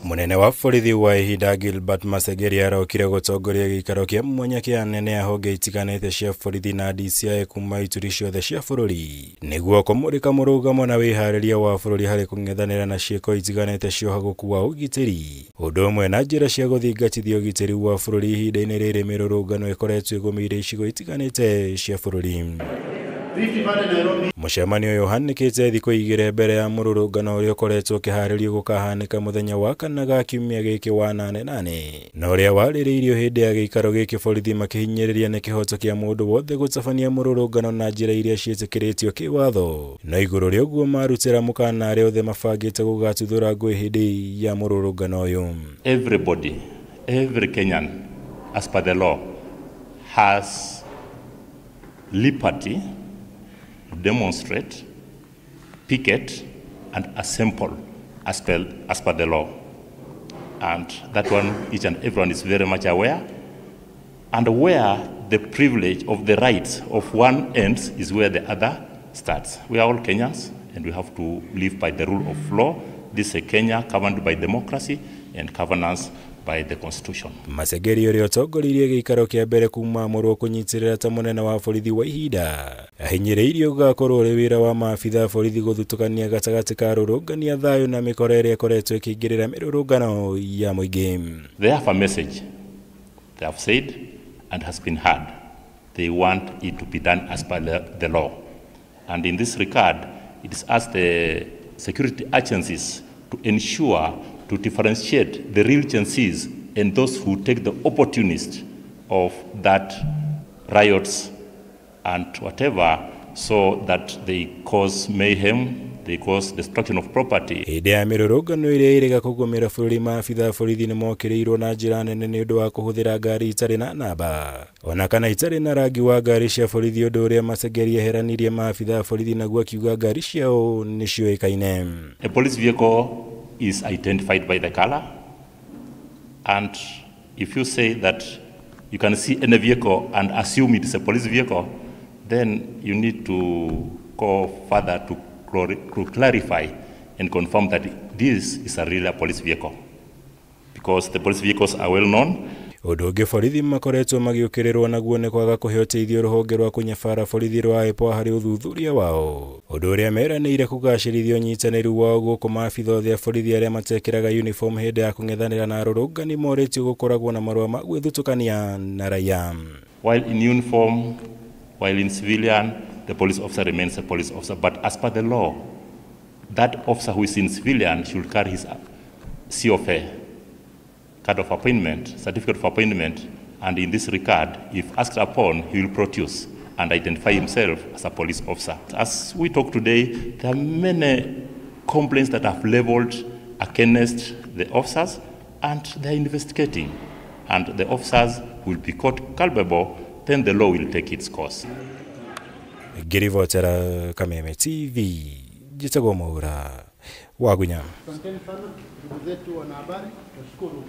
Munene wa borithi wa ihinda Gilbert Masengeli arokire gũtongoria gĩikaro kĩa mwanya kĩa anene a honge itiganĩte cia borithi na DCI kuma ituri ciothe cia bũrũri nĩguo kũmũrĩka mũrũgamo na wĩharĩria wa bũrũri harĩ kũng'ethanĩra na ciĩko itiganĩte cia ũhagũku wa ũgitĩri ũndũ ũmwe na njĩra cia gũthingatithia ũgitĩri wa bũrũri ihinda-inĩ rĩrĩ mĩrũrũngano ĩkoretwo ĩgũmĩire icigo itiganĩte cia bũrũri. Mũcemanio ũyũ ũhanĩkĩte thikũ igĩrĩ mbere ya mũrũrũngano ũrĩa ũkoretwo ũkĩharĩrio gũkahanĩka mũthenya wa kana ga kiumia gĩkĩ wa 8 na ũrĩa warĩrĩirio hĩndĩ ya gĩikaro gĩkĩ borithi makĩhinyĩrĩria nĩ kĩhoto kĩa mũndũ wothe gũtabania mũrũrũngano na njĩra iria ciĩtĩkĩrĩtio kĩwatho no igũrũ rĩa ũguo marutĩra mũkana arĩa othe mabangĩte gũgatuthũra ngũĩ hĩndĩ ya mũrũrũngano ũyũ. Everybody, every Kenyan, as per the law, has liberty to demonstrate, picket, and assemble as per the law. And that one, each and everyone is very much aware. And where the privilege of the rights of one ends is where the other starts. We are all Kenyans, and we have to live by the rule of law. This is a Kenya governed by democracy and governance by the constitution. Masengeli ũrĩa ũtongoririe gĩikaro kĩa mbere kuma amũrwo kũnyitĩrĩra ta mũnene wa borithi wa ihinda ahinyĩrĩirio gũgakorwo ũrĩ wĩra wa maabitha borithi gũthutũkania gatagatĩ ka arũrũngani a thayũ na mĩkora ĩrĩa ĩkoretwo ĩkĩingĩrĩra mĩrũrũngano ya mũingĩ. They have a message. They have said and has been heard. They want it to be done as per the law. And in this regard, it is us, the security agencies, to ensure to differentiate the real agencies and those who take the opportunist of that riots and whatever, so that they cause mayhem, they cause destruction of property. Hĩndĩ ya mĩrũrũngano ĩrĩa ĩrĩga kũgũmĩra bũrũri maabitha borithi nĩ mokĩrĩirwo na njĩra nene nĩ ũndũ wa kũhũthĩra ngari itarĩ na namba ona kana itarĩ na rangi wa ngari cia borithi ũndũ ũrĩa Masengeli eheranirie maabitha borithi naguo akiuga ngari ciao nĩ ciũĩkaine. A police vehicle is identified by the color, and if you say that you can see any vehicle and assume it is a police vehicle, then you need to go further to clarify and confirm that this is a real police vehicle, because the police vehicles are well known. Ũndũ ũngĩ borithi makoretwo magĩũkĩrĩrwo naguo nĩ kwaga kũhe ũteithio rũhonge rwa kũnyabara borithi rwa IPOA harĩ ũthuthuria wao ũndũ ũrĩa meranĩire kũgacĩrithia ũnyitanĩri wao gũkũ maabitha othe a borithi arĩa matekĩraga uniform hĩndĩ ya kũng'ethanĩra na arũrũngani morĩtio gũkoragwo na marũa ma gwĩthutũkania na raia. While in uniform, while in civilian, the police officer remains a police officer, but as per the law, that officer who is in civilian should carry his COFA, card of appointment, certificate of appointment, and in this regard, if asked upon, he will produce and identify himself as a police officer. As we talk today, there are many complaints that have leveled against the officers, and they are investigating. And the officers will be caught culpable, then the law will take its course. Ngĩribotera Kameme TV, njĩtagwo Mwaura Wagunya. Asanteni sana ndugu zetu wanahabari, nashukuru.